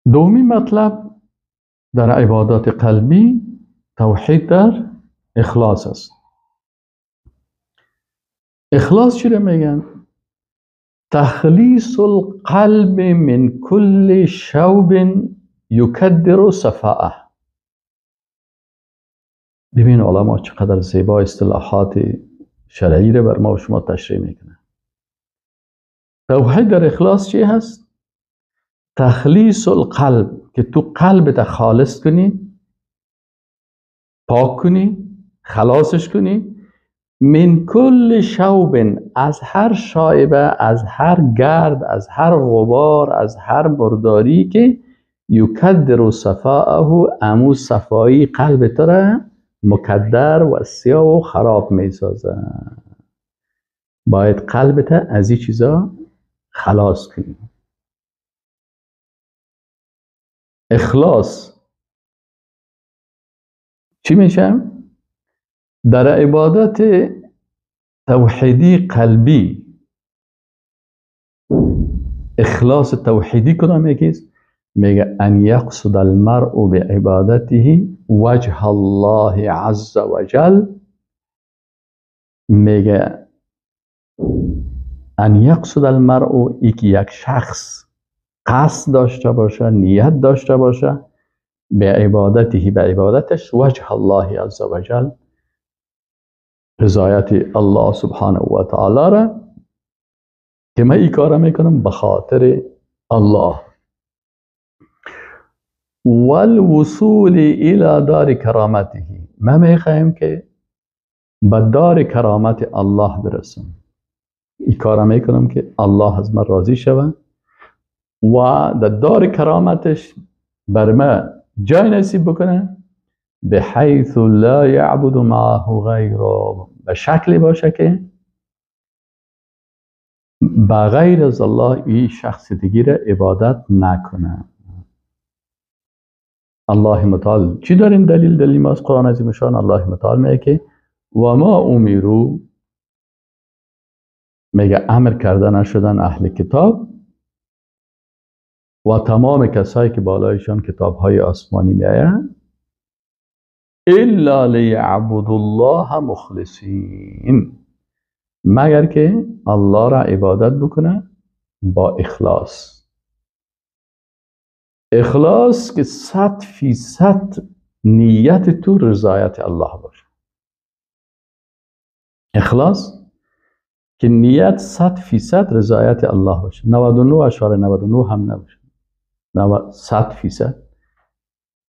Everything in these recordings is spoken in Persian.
دومی مطلب در عبادات قلبی توحید در اخلاص است. اخلاص چی رو میگن؟ تخلیص القلب من کل شوب یکدر صفاءه. ببین علما چقدر زیبا اصطلاحات شرعی رو بر ما و شما تشریح میکنه. توحید در اخلاص چی هست؟ تخلیص القلب، که تو قلبت خالص کنی، پاک کنی، خلاصش کنی، من کل شوب، از هر شایبه، از هر گرد، از هر غبار، از هر مرداری که یکدر صفاءه، امو صفایی قلب تو را مکدر و سیاه و خراب میسازه. باید قلبت از این چیزا خلاص کنی. اخلاص چی میشه؟ در عبادت توحیدی قلبی اخلاص توحیدی کدام یکیست؟ میگه ان یقصد المرء بعبادته وجه الله عز وجل. میگه ان یقصد المرء، ای که یک شخص قصد داشته باشه، نیت داشته باشه، به عبادته، به عبادتش، وجه الله عز وجل، رضایت الله سبحانه و تعالی را، که من این کار میکنم به خاطر الله. والوصول الى دار کرامته، من میخوایم که به دار کرامت الله برسم. این کار میکنم که الله از من راضی شود و در دار کرامتش بر من جای نصیب بکنه، بحیث لا یعبد معه غیره، به شکلی باشه که بغیر از الله این شخص دیگه را عبادت نکنه. الله متعال چی داریم دلیل؟ دلیل ما از قرآن عظیم شان الله متعال میگه که و ما امروا، میگه امر کرده نشدن اهل کتاب و تمام کسایی که بالایشان کتاب های آسمانی میآید، الا لیعبدوا الله مخلصین، مگر که الله را عبادت بکنه با اخلاص. اخلاص که 100% نیت تو رضایت الله باشه. اخلاص که نیت 100% رضایت الله باشه، 99.99 هم نباشه، 100%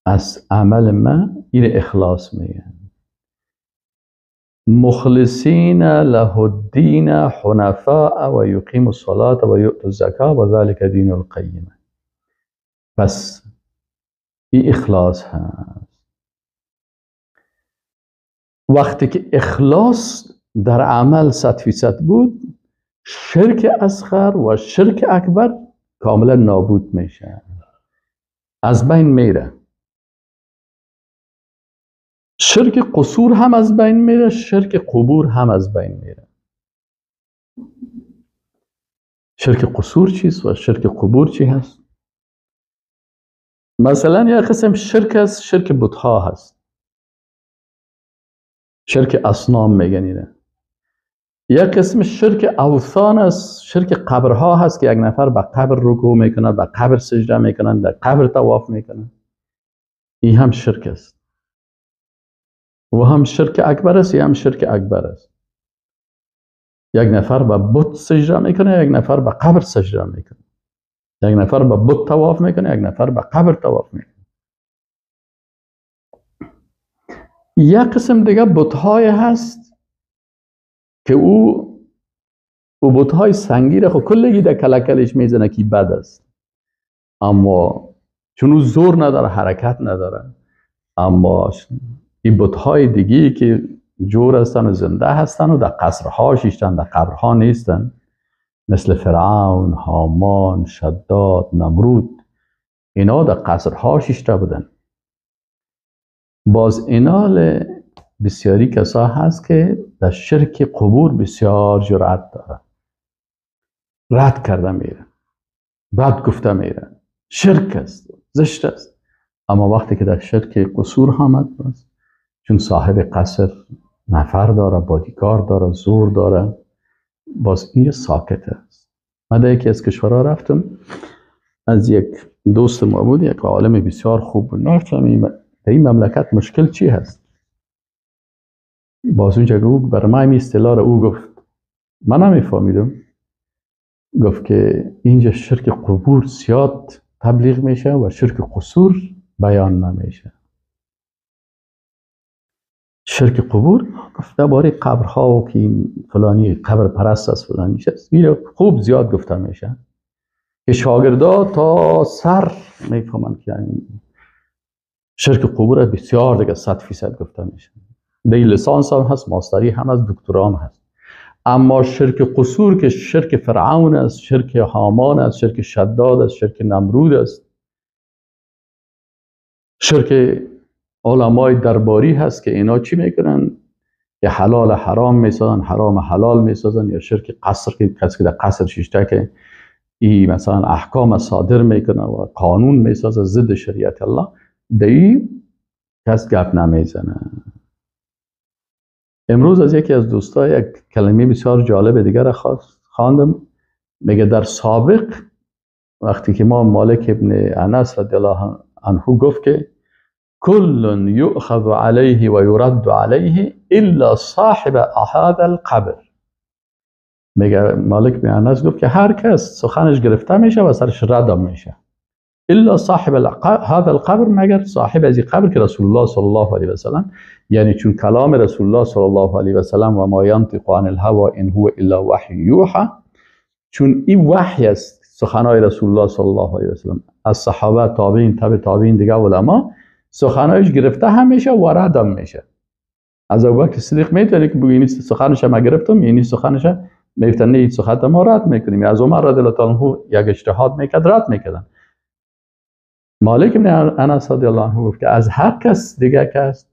از عمل من این اخلاص میگن. مخلصین له الدین حنفاء و یقیم الصلاة و یؤتوا الزکاة و ذلک دین القیمه. پس این اخلاص هست. وقتی که اخلاص در عمل 100% بود، شرک اصغر و شرک اکبر کاملا نابود میشه، از بین میره. شرک قصور هم از بین میره، شرک قبور هم از بین میره. شرک قصور چیست و شرک قبور چی هست؟ مثلا یک قسم شرک هست، شرک بتها هست، شرک اصنام میگن اینه. یک قسم شرک اوثان است، شرک قبرها هست که یک نفر به قبر رکوع میکنه، به قبر سجده میکنن، در قبر طواف میکنن. این هم شرک است و هم شرک اکبر است، این هم شرک اکبر است. یک نفر به بت سجده میکنه، یک نفر به قبر سجده میکنه، یک نفر به بت طواف میکنه، یک نفر به قبر طواف میکنه. یک قسم دیگه بت‌های هست که او بت‌های سنگی را خب کلگی در کلکلش میزنه که بد است، اما چون او زور نداره، حرکت نداره. اما این بت‌های دیگه که جور هستن و زنده هستن و در قصرها شیشتن، در قبرها نیستن، مثل فرعون، هامان، شداد، نمرود، اینا در قصرها شیشته بودن. باز اینا بسیاری کسا هست که در شرک قبور بسیار جرأت دارن، رد کرده میرن، بد گفته میرن، شرک است. زشت است. اما وقتی که در شرک قصور آمد، باز چون صاحب قصر نفر داره، بادیگارد داره، زور داره، باز این ساکت است. من در یکی از کشورها رفتم، از یک دوست ما بود، یک عالم بسیار خوب بود. گفتم در این مملکت مشکل چی هست؟ باز اونجا او برای من این اصطلاح رو او گفت، من نمیفهمیدم. گفت که اینجا شرک قبور زیاد تبلیغ میشه و شرک قصور بیان نمیشه. شرک قبور گفت درباره قبرها و که این فلانی قبر پرست است، فلانی است، این خوب زیاد گفته میشه که شاگردا تا سر میفهمن که شرک قبور بسیار دیگه 100% گفته میشه. دی لیسانس هم هست، ماستری هم هست، دکترا هم هست. اما شرک قصور که شرک فرعون است، شرک هامان است، شرک شداد است، شرک نمرود است، شرک علمای درباری هست که اینا چی میکنن؟ که حلال حرام میسازن، حرام حلال میسازن، یا شرک قصر که کسی که در قصر شیشته که ای مثلا احکام صادر میکنه و قانون میسازه ضد شریعت الله، دی کس گپ نمیزنه. امروز از یکی از دوستا یک کلمه بسیار جالب دیگر خواندم. میگه در سابق وقتی که ما مالک ابن انس رضی الله عنه گفت که کل یؤخذ علیه و یرد علیه الا صاحب هذا القبر، میگه مالک بن انس گفت که هر کس سخنش گرفته میشه و سرش رد میشه، الا صاحب هذا القبر، مگر صاحب از این قبر که رسول الله صلی الله علیه و سلم، یعنی چون کلام رسول الله صلی الله علیه و سلم و ما ینطق عن الهوى ان هو الا وحی یوحى، چون این وحی است سخنای رسول الله صلی الله علیه و سلم از صحابه، تابعین، تابع تابعین، دیگه علما، سخنایش گرفته هم میشه و رد هم میشه. از ابوبکر صدیق میتونه که بگه این سخنش ما گرفتم، یعنی سخنش میگفتن نه این سخن ما رد میکنیم. از عمر رضی الله عنه یک اجتهاد میکرد رد میکردن. مالک بن انس رضی الله عنه گفت که از هر کس دیگه کس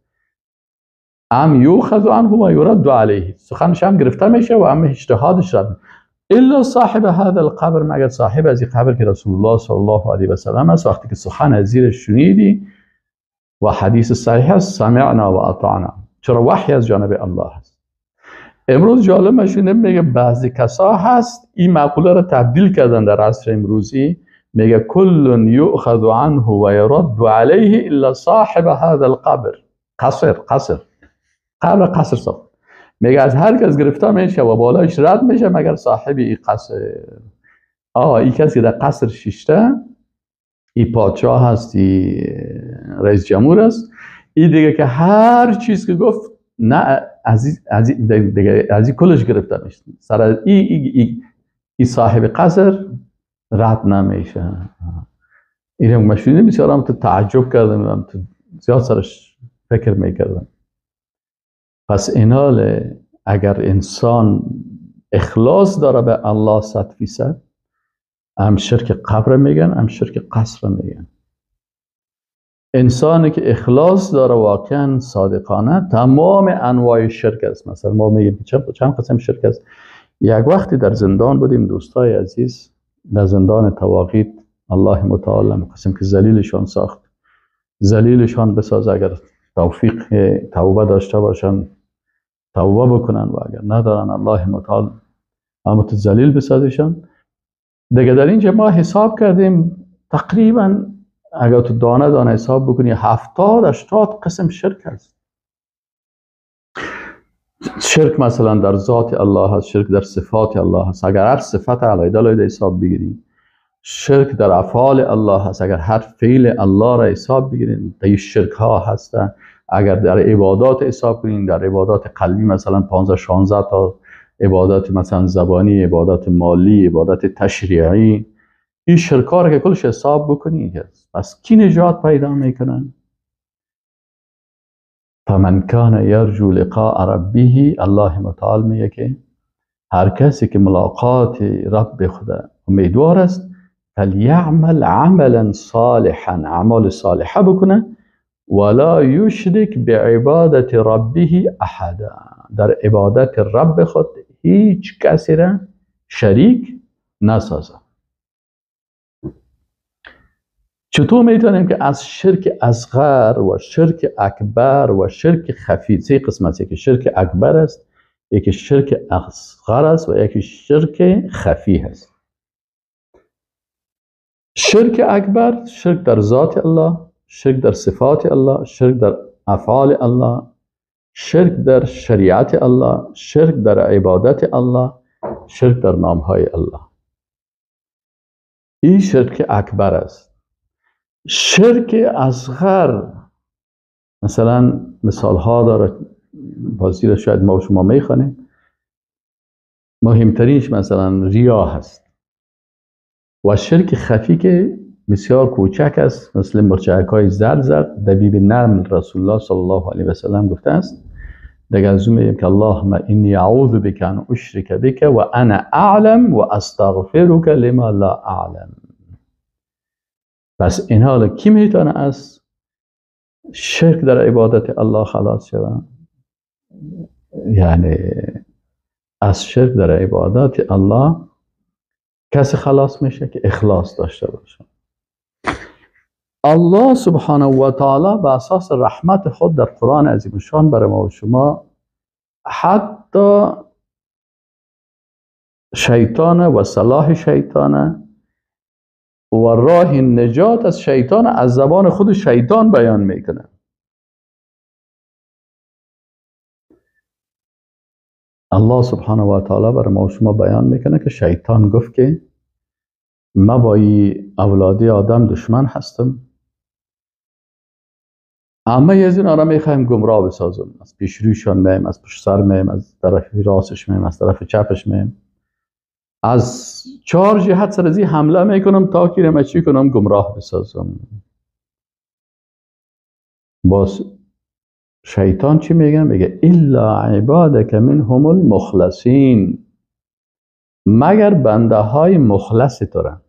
ام یوخذ عنه و یرد علیه، سخنش هم گرفته میشه و هم اجتهادش رد، الا صاحب هذا القبر، مگر صاحب از این قبر که رسول الله صلی الله علیه و سلم است. وقتی که سخن از زیرش شنیدی و حدیث صحیح است، سمعنا و اطعنا، چرا وحی از جانب الله است. امروز جالب مشونه میگه بعضی کسا هست این مقوله را تبدیل کردن در عصر امروزی، میگه کل یؤخذ عنه و یرد علیه الا صاحب هذا القبر. قصر قصر قبر قصر ساخت، میگه از هر کس گرفته میشه و بالایش رد میشه مگر صاحب این قصر. این کسی در قصر شیشته، این پادشاه هست، این رئیس جمهور است، این دیگه که هر چیز که گفت نه دیگه از کلش گرفته میشه، سر از ای صاحب قصر رد نمیشه. این مشهوری بسیار هم تو تعجب کردم، هم تو زیاد سرش فکر میکردم. پس اینال اگر انسان اخلاص داره به الله 100%، هم شرک قبر میگن هم شرک قصر میگن. انسانی که اخلاص داره واقعا صادقانه تمام انواع شرک است. مثلا ما میگیم چند قسم شرک است. یک وقتی در زندان بودیم دوستای عزیز، در زندان تواقیت، الله متعال قسم که ذلیلشان ساخت، ذلیلشان بساز اگر توفیق توبه داشته باشن توبه بکنن و اگر ندارن الله متعال هم ذلیل بسازشان. دیگه در اینجا ما حساب کردیم تقریبا اگر تو دانه دانه حساب بکنی 70-80 قسم شرک هست. شرک مثلا در ذات الله هست، شرک در صفات الله هست، اگر هر صفت علیه علیه حساب بگیریم. شرک در افعال الله هست، اگر هر فعل الله را حساب بگیریم در شرک ها هستن. اگر در عبادات حساب کنیم، در عبادات قلبی مثلا 15-16 تا عبادات مثلا زبانی، عبادات مالی، عبادات تشریعی، این شرک ها را که کلش حساب بکنی. پس کی نجات پیدا میکنن؟ فمن کان یرجو لقاء ربه، الله متعال میگه که هر کسی که ملاقات رب خدا امیدوار است، فلیعمل عملا صالحا، اعمال صالحه بکنه، ولا یشرک بعبادت ربه احدا، در عبادت رب خود هیچ کسی را شریک نسازه. چطور میتونیم که از شرک اصغر و شرک اکبر و شرک خفی، سه قسمت، یکی شرک اکبر است، یکی شرک اصغر است و یکی شرک خفی هست. شرک اکبر شرک در ذات الله، شرک در صفات الله، شرک در افعال الله، شرک در شریعت الله، شرک در عبادت الله، شرک در نامهای الله. این شرک اکبر است. شرک اصغر مثلا مثال ها داره، بازی را شاید ما و شما میخوانیم. مهمترینش مثلا ریا هست و شرک خفی که بسیار کوچک است، مثل مرچک های زرد زرد، دبیب نرم رسول الله صلی الله علیه و سلم گفته است. دیگه از اون میگیم که اللهم انی اعوذ بک ان اشرک بک و انا اعلم و استغفرک لما لا اعلم. پس این حالا کی میتونه از شرک در عبادت الله خلاص شود؟ یعنی از شرک در عبادت الله کسی خلاص میشه که اخلاص داشته باشه. الله سبحانه و تعالی به اساس رحمت خود در قرآن عظیم شان برای ما و شما حتی شیطان و صلاح شیطان و راه نجات از شیطان از زبان خود شیطان بیان میکنه. الله سبحانه و تعالی برای ما و شما بیان میکنه که شیطان گفت که ما با اولادی آدم دشمن هستم، اما از این را میخوایم گمراه بسازم، از پیش رویشان میم، از پشت سر میم، از طرف راستش میم، از طرف چپش میم، از چهار جهت سر ازی حمله میکنم تا که رم چی کنم، گمراه بسازم. باز شیطان چی میگه؟ میگه الا عبادک منهم المخلصین، مگر بنده های مخلص تو را.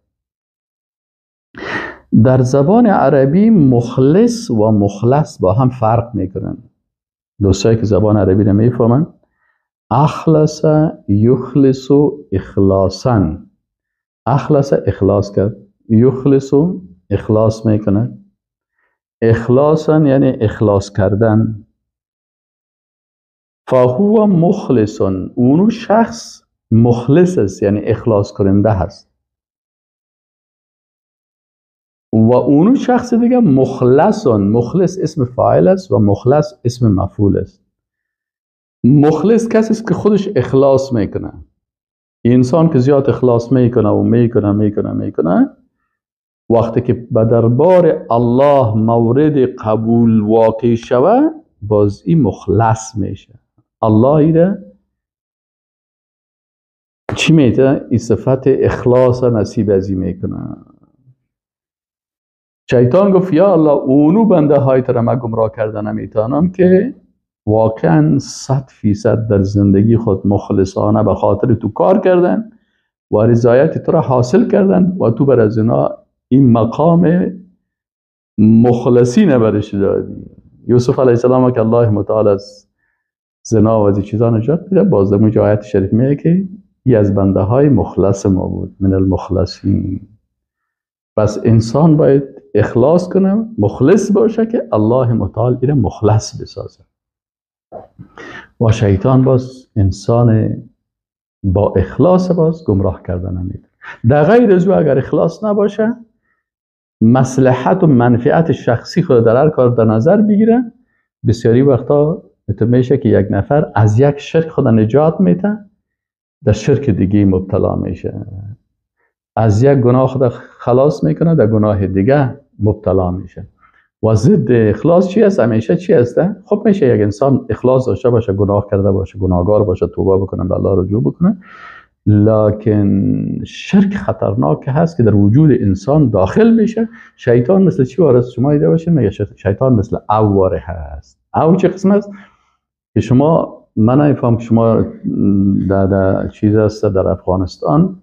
در زبان عربی مخلص و مخلص با هم فرق میکنن. دوستایی که زبان عربی رو میفهمن، اخلص یخلص اخلاصا، اخلص اخلاص کرد، یخلص اخلاص میکنه، اخلاصا یعنی اخلاص کردن. فهو مخلص، اونو شخص مخلص است، یعنی اخلاص کننده هست. و اونو شخص دیگه مخلصون، مخلص اسم فاعل است و مخلص اسم مفعول است. مخلص کسی است که خودش اخلاص میکنه. انسان که زیاد اخلاص میکنه و میکنه میکنه میکنه، وقتی که به دربار الله مورد قبول واقع شوه، باز این مخلص میشه. الله ایره چی میته؟ این صفت اخلاص نصیب ازی میکنه. شیطان گفت یا الله اونو بنده های تر ما گمراه کردن نمیتونم که واقعا 100% در زندگی خود مخلصانه به خاطر تو کار کردن و رضایت تو را حاصل کردن و تو بر از اینا این مقام مخلصی نبرش دادی. یوسف علیه السلام که الله متعال از زنا و از چیزا نجات میده، باز در آیت شریف میگه که ای از بنده های مخلص ما بود، من المخلصین. پس انسان باید اخلاص کنه، مخلص باشه که الله متعال ایره مخلص بسازه. و شیطان باز انسان با اخلاص باز گمراه کردن نمیده. در غیر از او اگر اخلاص نباشه، مصلحت و منفعت شخصی خود در هر کار در نظر بگیره، بسیاری وقتا میشه که یک نفر از یک شرک خود نجات میده، در شرک دیگه مبتلا میشه، از یک گناه خود خلاص میکنه، در گناه دیگه مبتلا میشه. و ضد اخلاص چی است؟ همیشه چی است؟ خب میشه یک انسان اخلاص داشته باشه، گناه کرده باشه، گناهگار باشه، توبه بکنه، به الله رجوع بکنه، لکن شرک خطرناک هست که در وجود انسان داخل میشه. شیطان مثل چی وارد شما دیده باشه؟ میگه شیطان مثل اواره هست. او چه قسم است؟ که شما، من نمیفهم که شما در چیز هست در افغانستان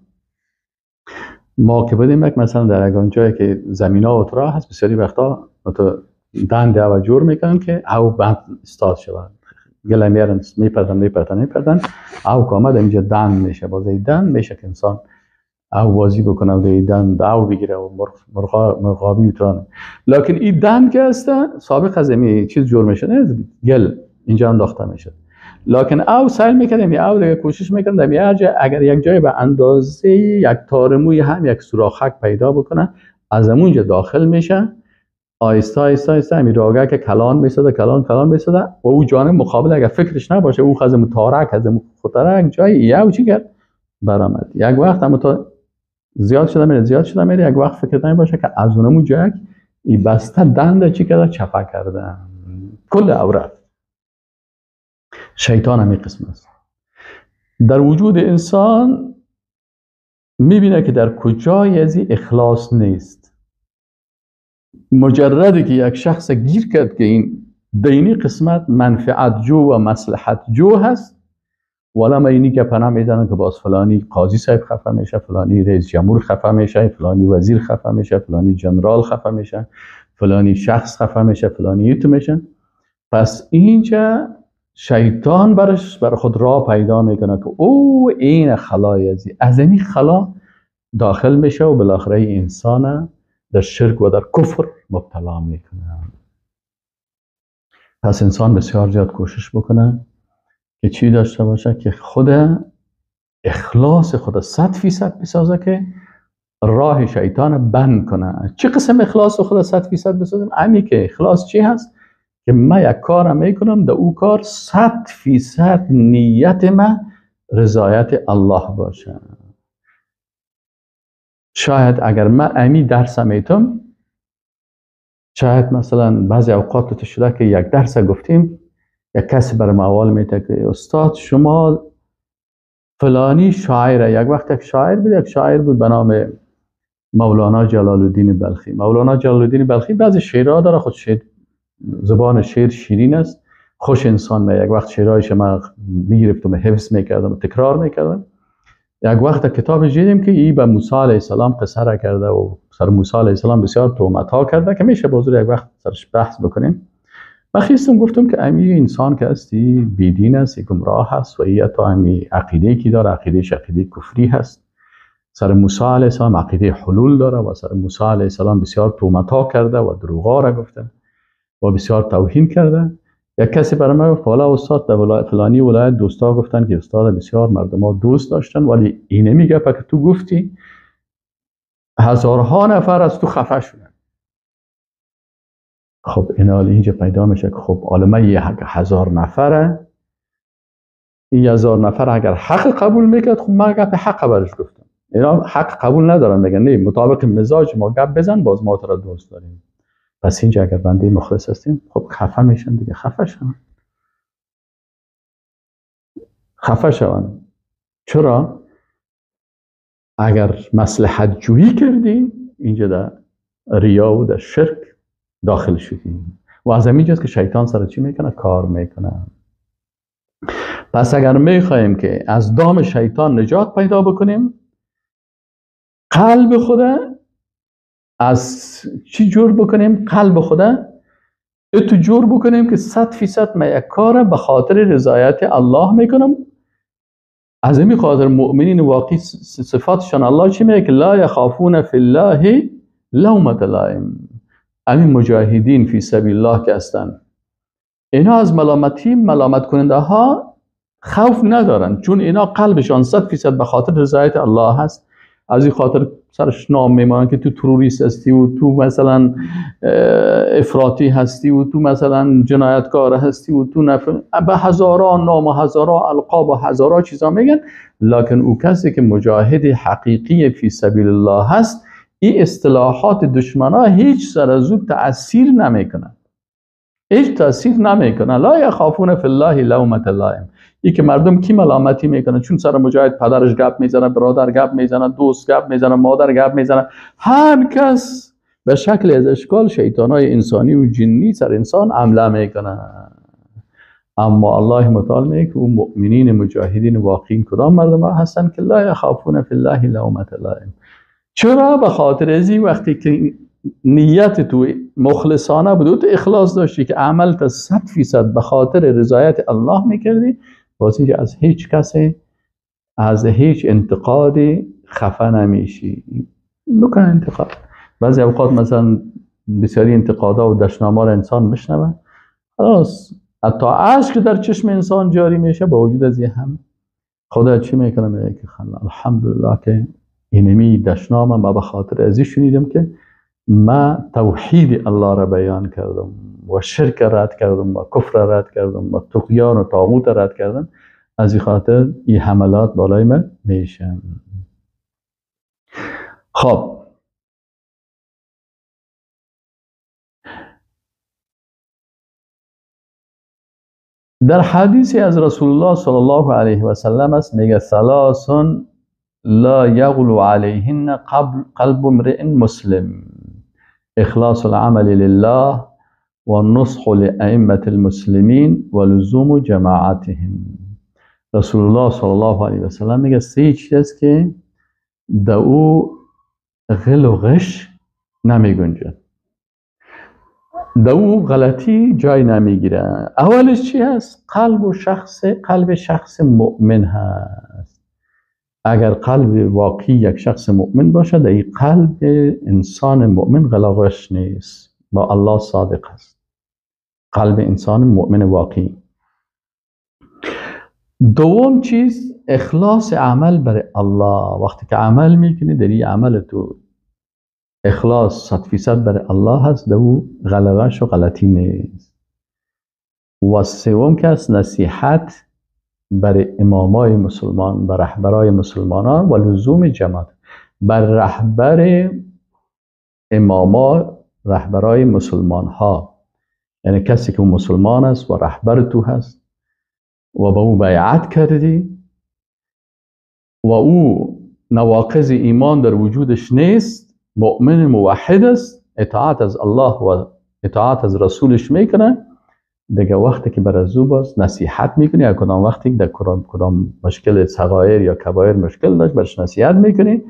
ما که بودیم، یک مثلا در یگان جایی که زمینا و ترا هست، بسیاری وقتا تو دند او جور میکنن که او بند استاد شود، گله میارن میپردن میپردن میپردن، او که آمد اینجا دند میشه، باز این دند میشه که انسان او بازی بکنه و دند او بگیره و مرغابی بتونه. لکن این دند که هست سابق از این چیز جور میشه، نه گل اینجا انداخته میشه. لکن او سعی میکردیم یا او دیگه کوشش میکردم اگر یک جای به اندازه یک تار موی هم یک سوراخک پیدا بکنه، از اونجا داخل میشه، آیسته آیسته آیسته همین راگه که کلان میساده، کلان کلان میساده و او جانب مقابل اگر فکرش نباشه او خزم تارک از خطرک جای یه چی کرد برآمد. یک وقت هم تا زیاد شده میره، زیاد شده میره، یک وقت فکر نباشه که از اونمو جای ای بسته دنده چی کرده چپه کرده کل عورت. شیطان هم قسم است. در وجود انسان میبینه که در کجای از اخلاص نیست. مجردی که یک شخص گیر کرد که این دینی قسمت منفعت جو و مصلحت جو هست، ولی ما اینی که پناه میزنن که باز فلانی قاضی صاحب خفه میشه، فلانی رئیس جمهور خفه میشه، فلانی وزیر خفه میشه، فلانی جنرال خفه میشه، فلانی شخص خفه میشه، فلانی ایتو میشه. پس اینجا شیطان برش بر خود راه پیدا میکنه که او این خلای از این خلا داخل میشه و بالاخره انسان در شرک و در کفر مبتلا میکنه. پس انسان بسیار زیاد کوشش بکنه که چی داشته باشه، که خود اخلاص خود 100% بسازه که راه شیطان بند کنه. چه قسم اخلاص خود 100% بسازیم؟ امی که اخلاص چی هست؟ که من یک کار میکنم، در او کار 100% نیت من رضایت الله باشه. شاید اگر من امی درس میتم، شاید مثلا بعضی اوقات تو شده که یک درس گفتیم، یک کسی بر ما اول میته که استاد شما فلانی شاعره. یک وقت یک شاعر بود، یک شاعر بود به نام مولانا جلال الدین بلخی. مولانا جلال الدین بلخی بعضی شعرها داره، خود شعر زبان شعر شیرین است، خوش انسان می. یک وقت شعرهایش من میگرفتم، حفظ میکردم، تکرار میکردم. یک وقت کتاب دیدیم که ای به موسی علیه السلام قصه را کرده و سر موسی علیه السلام بسیار تهمت ها کرده که میشه بازور یک وقت سرش بحث بکنیم. من خیستم گفتم که امی انسان که هستی بیدین است، گمراه هست و ای تا امی عقیده کی داره، عقیدهش عقیده کفری هست. سر موسی علیه السلام عقیده حلول داره و سر موسی علیه السلام بسیار تهمت ها کرده و دروغ را گفته و بسیار توهین کرده. یک کسی برای من گفت والا استاد در فلانی ولایت دوستا گفتن که استاد بسیار مردم ها دوست داشتن، ولی اینه میگه که تو گفتی هزارها نفر از تو خفه شدن. خب این حال اینجا پیدا میشه که خب حالا من یه 1000 نفره، این 1000 نفر اگر حق قبول میکرد، خب من گپ حق برش گفتم. اینا حق قبول ندارن، میگن نه مطابق مزاج ما گپ بزن باز ما تو را دوست داریم. پس اینجا اگر بنده مخلص هستیم، خب خفه میشن دیگه، خفه شون، خفه شون. چرا؟ اگر مصلحت جویی کردی اینجا در ریا و در شرک داخل شدیم و از همینجاست که شیطان سر چی میکنه؟ کار میکنه. پس اگر میخوایم که از دام شیطان نجات پیدا بکنیم، قلب خود از چی جور بکنیم؟ قلب خود اتو جور بکنیم که 100% من یک کار به خاطر رضایت الله میکنم. از این خاطر مؤمنین واقعی صفاتشان الله چی میگه؟ که لا یخافون فی الله لومة لائم. همین مجاهدین فی سبیل الله که هستن، اینا از ملامتی ملامت کننده ها خوف ندارن، چون اینا قلبشان 100% به خاطر رضایت الله هست. از این خاطر سرش نام میمانن که تو تروریست هستی و تو مثلا افراطی هستی و تو مثلا جنایتکار هستی و تو به هزاران نام و هزاران القاب و هزاران چیزا میگن. لکن او کسی که مجاهد حقیقی فی سبیل الله هست، این اصطلاحات دشمنا هیچ سر از او تأثیر نمیکنه، هیچ تأثیر نمیکنه. لا یخافون فی الله لومة لائم. ای که مردم کی ملامتی میکنه؟ چون سر مجاهد پدرش گپ میزنه، برادر گپ میزنه، دوست گپ میزنه، مادر گپ میزنه، هر کس به شکل از اشکال شیطانای انسانی و جنی سر انسان عمله میکنه. اما الله متعال میگه که او مؤمنین مجاهدین واقعی کدام مردم هستن که لا یخافون فی الله لومة لائم. چرا؟ به خاطر از این وقتی که نیت تو مخلصانه بود و تو اخلاص داشتی که عمل تا 100% به خاطر رضایت الله میکردی، باز اینجا از هیچ کسی، از هیچ انتقادی خفه نمیشی. بکن انتقاد. بعضی اوقات مثلا بسیاری انتقادا و دشنام‌ها را انسان میشنوه، خلاص حتی اشک در چشم انسان جاری میشه، با وجود از هم خدا چی میکنه؟ میگه که الحمدلله که اینمی دشنامم به خاطر ازی شنیدم که ما توحید الله را بیان کردم و شرک رد کردم و کفر رد کردم و طغیان و طاغوت رد کردم، از این خاطر این حملات بالای من میشن. خب در حدیثی از رسول الله صلی الله علیه و سلم است، میگه ثلاث لا یغلو علیهن قلب امرئ مسلم، اخلاص العمل لله و النصح لأئمة المسلمین و لزوم جماعتهم. رسول الله صلی الله علیه و سلم میگه سه چیز است که در او غل و غش نمی گنجد، در او غلطی جای نمیگیره. اولش چی هست؟ قلب شخص مؤمن هست. اگر قلب واقعی یک شخص مؤمن باشه، در این قلب انسان مؤمن غل و غش نیست، با الله صادق است. قلب انسان مؤمن واقعی. دوم چیز اخلاص عمل برای الله. وقتی که عمل میکنی در این عمل تو اخلاص 100% برای الله هست، در او غلبش و غلطی نیست. و سوم که است نصیحت برای امامای مسلمان، بر رهبرای مسلمانان و لزوم جماعت، بر رهبر اماما، رهبرای مسلمان ها، یعنی کسی که مسلمان است و رهبر تو هست و با او بیعت کردی و او نواقض ایمان در وجودش نیست، مؤمن موحد است، اطاعت از الله و اطاعت از رسولش میکنه، دیگه وقتی که بر از او باز نصیحت میکنی، یا کدام وقتی در کدام مشکل صغایر یا کبایر مشکل داشت برش نصیحت میکنی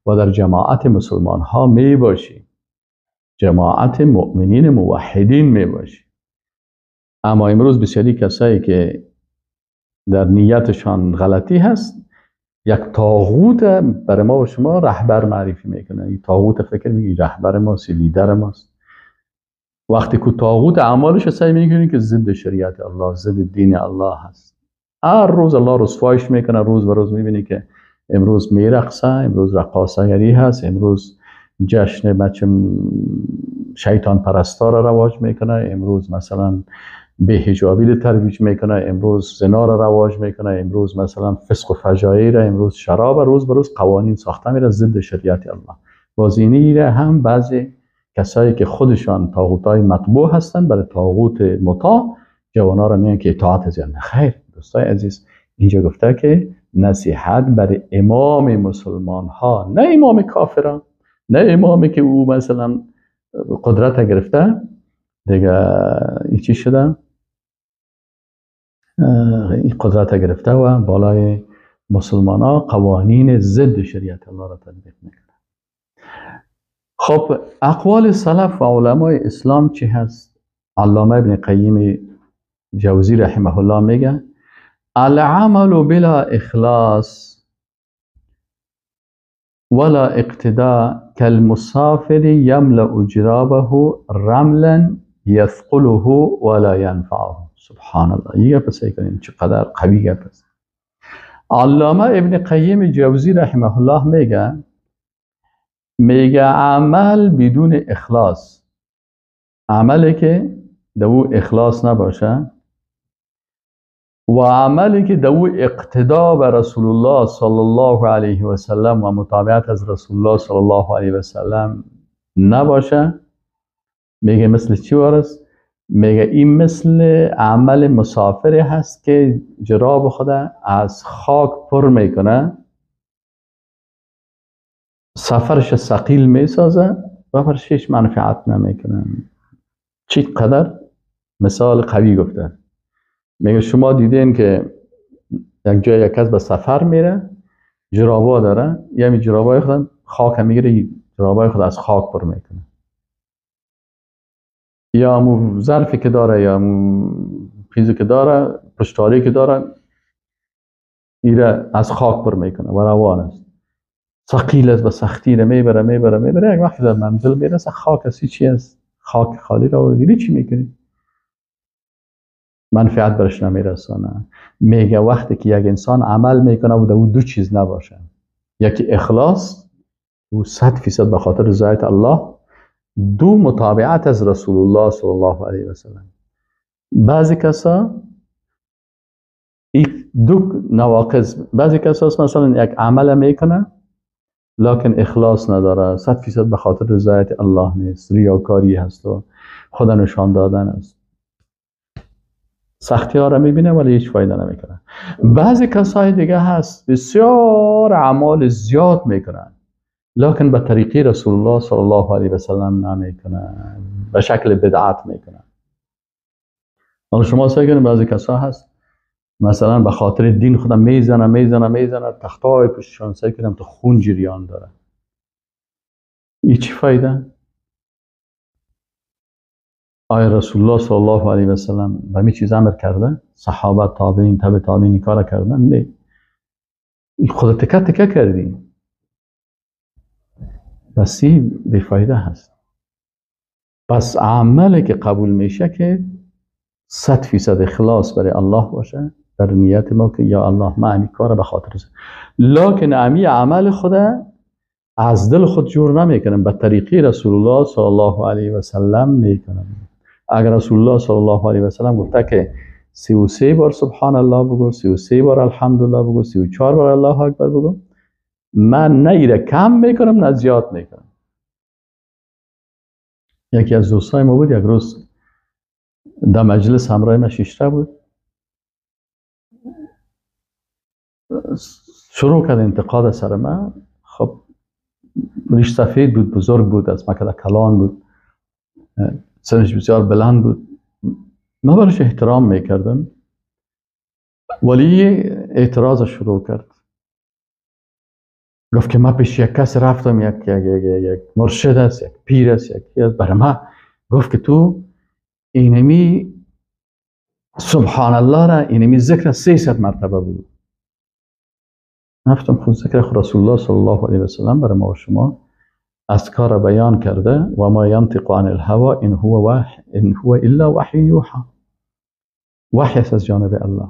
و در جماعت مسلمان ها میباشی، جماعت مؤمنین موحدین میباشی. اما امروز بسیاری کسایی که در نیتشان غلطی هست، یک طاغوت برای ما و شما رهبر معرفی میکنه. این طاغوت فکر میگه رهبر ماست، لیدر ماست. وقتی که طاغوت اعمالش سعی میکنه که ضد شریعت الله، ضد دین الله هست، هر روز الله رسوایش میکنه، روز به روز میبینی که امروز میرقصه، امروز رقاصگری هست، امروز جشن بچه شیطان پرستا را رواج میکنه، امروز مثلا بی‌حجابی رو ترویج میکنه، امروز زنا رو رواج میکنه، امروز مثلا فسق و فجایع را، امروز شراب، روز به روز قوانین ساخته میره ضد شریعت الله. بازینی را هم بعضی کسایی که خودشان طاغوتای مطبوع هستند برای طاغوت مطاع جوانا را میگن که اطاعت از یعنی خیر. دوستای عزیز، اینجا گفته که نصیحت برای امام مسلمان ها، نه امام کافران، نه امامی که او مثلا قدرت گرفته دیگه این چی شده، این قدرت گرفته و بالای مسلمان ها قوانین ضد شریعت الله را تطبیق میکنه. خب اقوال سلف و علمای اسلام چی هست؟ علامه ابن قیم جوزی رحمه الله میگه العمل بلا اخلاص ولا اقتداء كالمسافر يملأ جرابه رملا يثقله ولا ينفعه. سبحان الله، یه گپ سعی کنیم چقدر قوی گپ است. علامه ابن قیم جوزی رحمه الله میگه عمل بدون اخلاص، عملی که دو اخلاص نباشه و عملی که دو اقتدا به رسول الله صلی الله علیه و سلم و متابعت از رسول الله صلی الله علیه و سلم نباشه، میگه مثل چی وارست؟ میگه این مثل عمل مسافری هست که جراب خود از خاک پر میکنه، سفرش ثقیل میسازه و برش هیچ منفعت نمیکنه. چی قدر مثال قوی گفته. میگه شما دیدین که یک جای یک کس به سفر میره، جرابا داره، یعنی جرابای خود خاک میگیره، جرابای خود از خاک پر میکنه، یا امو ظرفی که داره یا امو چیزی که داره، پشتاری که داره، ایره از خاک پر میکنه و روان است. ثقیل است، به سختی را میبره میبره میبره، یک وقت در منزل میرسه خاک است. چی است؟ خاک خالی را آوردی، چی میکنی؟ منفعت برش نمیرسانه. میگه وقتی که یک انسان عمل میکنه و در او دو چیز نباشه، یکی اخلاص و 100% به خاطر رضایت الله، دو متابعت از رسول الله صلی الله علیه و سلم. بعضی کسا دو نواقص، بعضی کسا مثلا یک عمل میکنه لکن اخلاص نداره، 100% به خاطر رضایت الله نیست، ریاکاری هست و خدا نشان دادن است، سختی ها را میبینه ولی هیچ فایده نمیکنه. بعضی کسای دیگه هست بسیار اعمال زیاد میکنن لکن به طریقی رسول الله صلی الله علیه و سلم نمیکنن، به شکل بدعت میکنن. حالا شما سعی کنید بعضی کسا هست مثلا به خاطر دین خودم میزنه میزنه میزنه، تختای پشتشان سعی کنم تو خون جریان داره، این چی فایده؟ آیا رسول الله صلی الله علیه و سلم به می چیز امر کرده؟ صحابه، تابعین، تابع تابعین کار کردن؟ نه، خود تکه تکه کردیم، بس این بی‌فایده هست. پس عملی که قبول میشه که 100% اخلاص برای الله باشه در نیت ما که یا الله ما امی کار به خاطر است، لکن امی عمل خود از دل خود جور نمیکنم، به طریقی رسول الله صلی الله علیه و سلم میکنم. اگر رسول الله صلی الله علیه و سلم گفته که 33 بار سبحان الله بگو، 33 بار الحمدلله بگو، 34 بار الله اکبر بگو، من نه ایره کم میکنم نه زیاد میکنم. یکی از دوستای ما بود، یک روز در مجلس همراه ما شیشته بود، شروع کرد انتقاد سر من. خب ریش سفید بود، بزرگ بود، از مکده کلان بود، سنش بسیار بلند بود، من برش احترام میکردم، ولی اعتراض شروع کرد. گفت که من پیش یک کس رفتم، یک یک یک یک مرشد است، یک پیر است، یک است، برای من گفت که تو اینمی سبحان الله را، اینمی ذکر 300 مرتبه بود. گفتم خود ذکر خود رسول الله صلی الله علیه و سلم برای ما و شما اذکار بیان کرده، و ما ینطق عن الهوى ان هو وحی ان هو الا وحی یوحى، وحی است از جانب الله.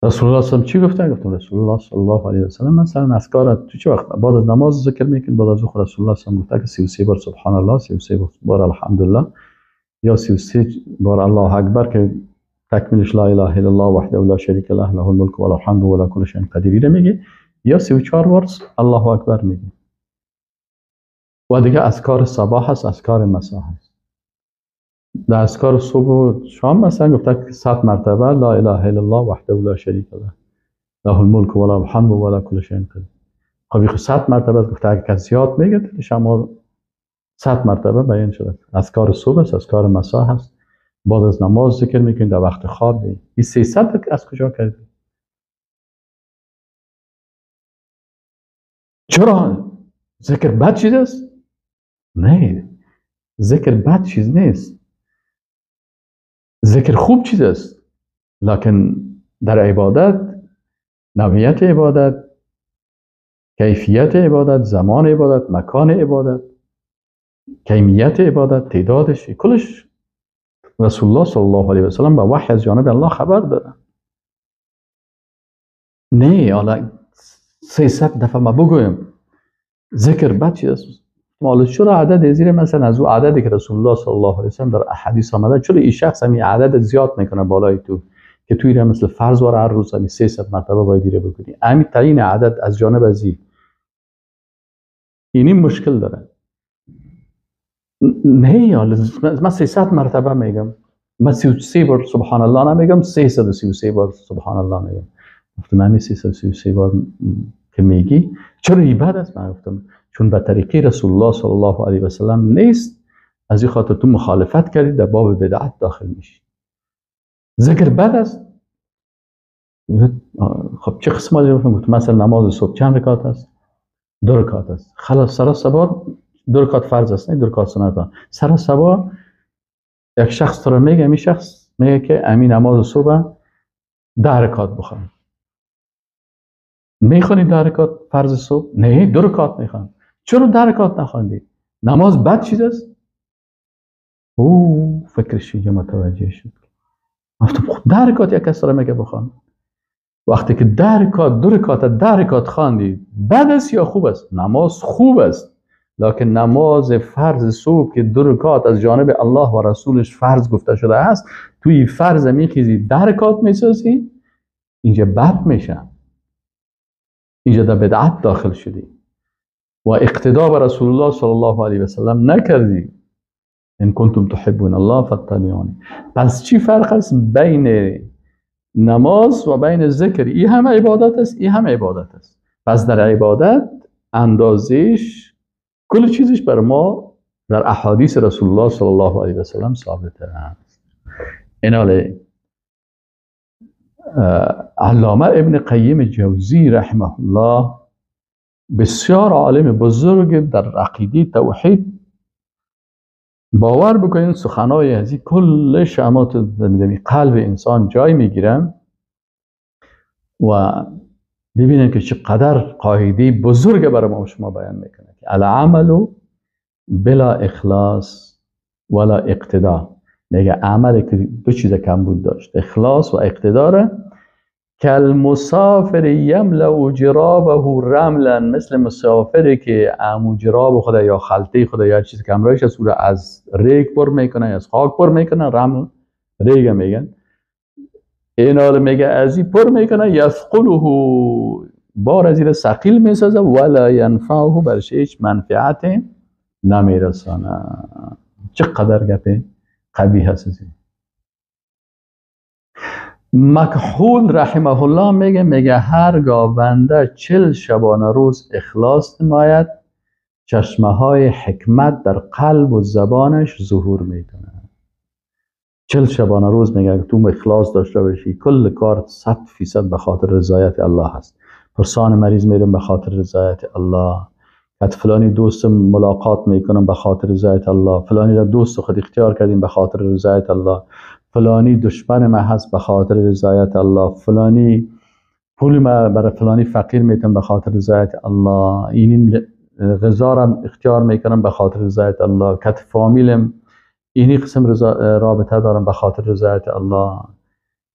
رسول الله صلی الله علیه و سلم چی گفته؟ گفتم رسول الله صلی الله علیه و سلم مثلا اذکار تو چه وقت بعد از نماز ذکر میکنی، بعد از اون رسول الله صلی الله علیه و سلم گفته که 33 بار سبحان الله، 33 بار الحمدلله، یا 33 بار الله اکبر که تکمیلش لا اله الا الله وحده لا شریک له له الملک و له الحمد و له کل شیء قدیر میگه، یا 34 بار الله اکبر میگه. و دیگه اذکار صباح هست، اذکار مساء هست. در اذکار صبح و شام مثلا گفته که 100 مرتبه لا اله الا الله وحده لا شریک له له الملک و له الحمد و له کل شیء قدیر. خب 100 مرتبه گفته، اگه کسی زیاد میگه شما 100 مرتبه بیان شده. اذکار صبح است، اذکار مساء هست، بعد از نماز ذکر میکنید، در وقت خواب. این 300 از کجا کردی؟ چرا ذکر بد چیز است؟ نه، ذکر بد چیز نیست، ذکر خوب چیز است، لکن در عبادت، نوعیت عبادت، کیفیت عبادت، زمان عبادت، مکان عبادت، کمیت عبادت، تعدادش، کلش رسول الله صلی الله علیه و سلم با وحی از جانب الله خبر داده. نه حالا 300 دفعه ما بگویم ذکر بد چیز است. حالا چرا عدد زیر مثلا از او عددی که رسول الله صلی الله علیه و سلم در احادیث آمده، چرا این شخص همین عدد زیاد میکنه بالای تو که توی را مثل فرض وار هر روز همین 300 مرتبه باید دیره بکنی؟ همین تعیین عدد از جانب ازی اینی مشکل داره. نه حالا من 300 مرتبه میگم، من 33 بار سبحان الله نمیگم، 333 بار سبحان الله میگم. گفتم همین 333 بار که میگی چرا این بد است؟ من گفتم چون به طریقی رسول الله صلی الله علیه و سلم نیست، از این خاطر تو مخالفت کردی، در باب بدعت داخل میشی. ذکر بد است. خب چه قسم؟ گفتم مثلا نماز صبح چند رکعت است؟ 2 رکعت است. خلاص سر صبح 2 رکعت فرض است، نه 2 رکعت سنت. سر صبح یک شخص تو رو میگه، این شخص میگه که امی نماز صبح 10 رکعت بخوان. میخوانی 10 رکعت فرض صبح؟ نه، 2 رکعت میخوان. چرا 10 رکعت نخواندی؟ نماز بد چیز است؟ او فکرش اینجا متوجه شد. گفتم خب 10 رکعت یک کس را میگه بخوان. وقتی که 10 رکعت، 2 رکعت، 10 رکعت خواندی، بد است یا خوب است؟ نماز خوب است، لکن نماز فرض صبح که 2 رکعت از جانب الله و رسولش فرض گفته شده است، توی فرض میخیزی 10 رکعت میسازی، اینجا بد میشه، اینجا در بدعت داخل شدی و اقتدا به رسول الله صلی الله علیه و سلم نکردی. ان کنتم تحبون الله فاتبعونی. پس چی فرق است بین نماز و بین ذکر؟ این هم عبادت است، این هم عبادت است. پس در عبادت اندازش کل چیزش بر ما در احادیث رسول الله صلی الله علیه و سلم ثابت است. این علامه ابن قیم جوزی رحمه الله بسیار عالم بزرگ در عقیده توحید، باور بکنین سخنای ازی کل شمات در قلب انسان جای میگیرن و ببینیم که چقدر قاعده بزرگ برای ما شما بیان میکنه که العمل بلا اخلاص ولا اقتدا. میگه عمل که دو چیز کم بود داشت، اخلاص و اقتدار. کالمسافر یملأ جرابه رملا، مثل مسافری که عمو جراب خدا یا خلطه خدا یا چیزی که همراهش است او از ریگ پر میکنه، از خاک پر میکنه، رمل ریگ میگن، اینا رو میگه از این پر میکنه، یثقله بار از این ثقیل میسازه، ولا ینفعه برش هیچ منفعت نمیرسانه. چقدر گپ قوی هست. مکحول رحمه الله میگه هرگاه بنده 40 شبانه روز اخلاص نماید، چشمه های حکمت در قلب و زبانش ظهور میکنه. 40 شبانه روز میگه اگه تو اخلاص داشته باشی، کل کار 100% به خاطر رضایت الله هست. پرسان مریض میرم به خاطر رضایت الله، کت فلانی دوست ملاقات میکنم به خاطر رضایت الله، فلانی را دوست خود اختیار کردیم به خاطر رضایت الله، فلانی دشمن ما هست به خاطر رضایت الله، فلانی پول ما برای فلانی فقیر میتم به خاطر رضایت الله، این غذا را اختیار میکنم به خاطر رضایت الله، کت فامیلم اینی قسم رابطه دارم به خاطر رضایت الله.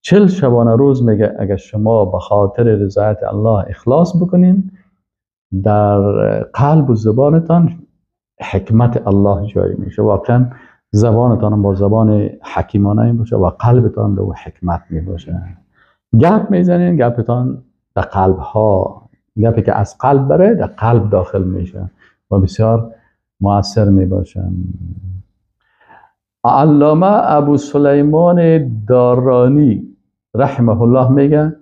40 شبانه روز میگه اگر شما به خاطر رضایت الله اخلاص بکنین، در قلب و زبانتان حکمت الله جاری میشه. واقعا زبانتان با زبان حکیمانه باشه و قلبتان به حکمت می باشه. گپ میزنین، گپتان در قلب ها، گپی که از قلب بره در قلب داخل میشه و بسیار مؤثر می باشه. علامه ابو سلیمان دارانی رحمه الله میگه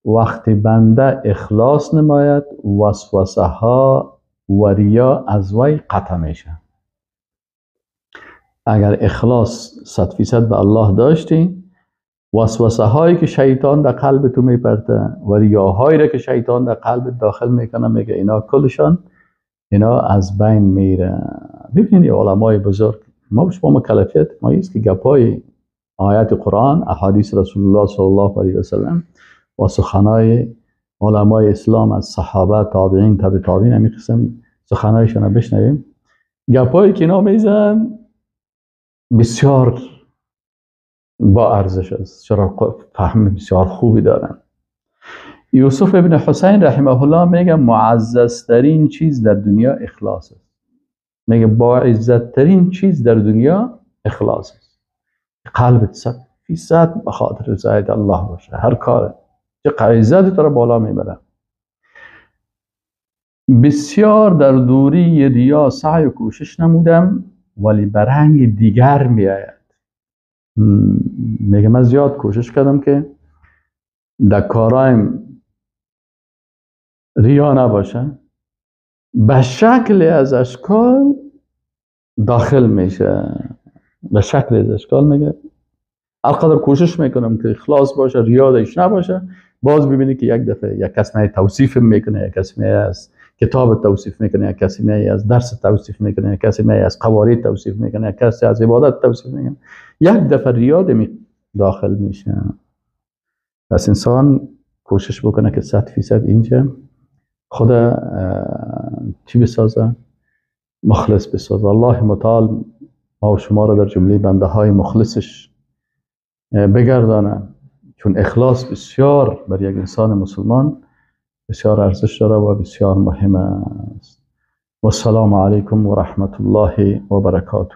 وقتی بنده اخلاص نماید، وسوسه ها و ریا از وی قطع میشه. اگر اخلاص 100% به الله داشتی، وسوسه هایی که شیطان در قلب تو میپرته و ریاهایی را که شیطان در قلب داخل میکنه، میگه اینا کلشان اینا از بین میره. ببینید علمای بزرگ ما شما مکلفیت ما است که گپای آیات قرآن، احادیث رسول الله صلی الله علیه و سلم و سخنای علمای اسلام از صحابه، تابعین، تابع تابعین، همین قسم سخنایشان رو بشنویم. گپایی که اینا میزن بسیار با ارزش است، چرا فهم بسیار خوبی دارن. یوسف ابن حسین رحمه الله میگه معززترین چیز در دنیا اخلاص است. میگه با عزتترین چیز در دنیا اخلاص است. قلبت 100% به خاطر رضایت الله باشه، هر کاره چه عزت تو رو بالا میبره. بسیار در دوری ریا سعی و کوشش نمودم، ولی برهنگ دیگر میآید. میگه من زیاد کوشش کردم که در کارایم ریا نباشه، به شکل از اشکال داخل میشه، به شکل از اشکال. میگه هر کوشش میکنم که اخلاص باشه، ریا درش نباشه، باز ببینی که یک دفعه یک کس می توصیف میکنه، یک کس می از کتاب توصیف میکنه، یک کسی می از درس توصیف میکنه، یک کسی می از قواری توصیف میکنه، یک کسی از عبادت توصیف میکنه، یک دفعه ریا داخل میشه. پس انسان کوشش بکنه که 100% اینجا خود چی بسازه؟ مخلص بسازه. الله متعال ما و شما را در جمله بنده های مخلصش بگردانه، چون اخلاص بسیار بر یک انسان مسلمان بسیار ارزش داره و بسیار مهم است. و السلام علیکم و رحمت الله و برکاته.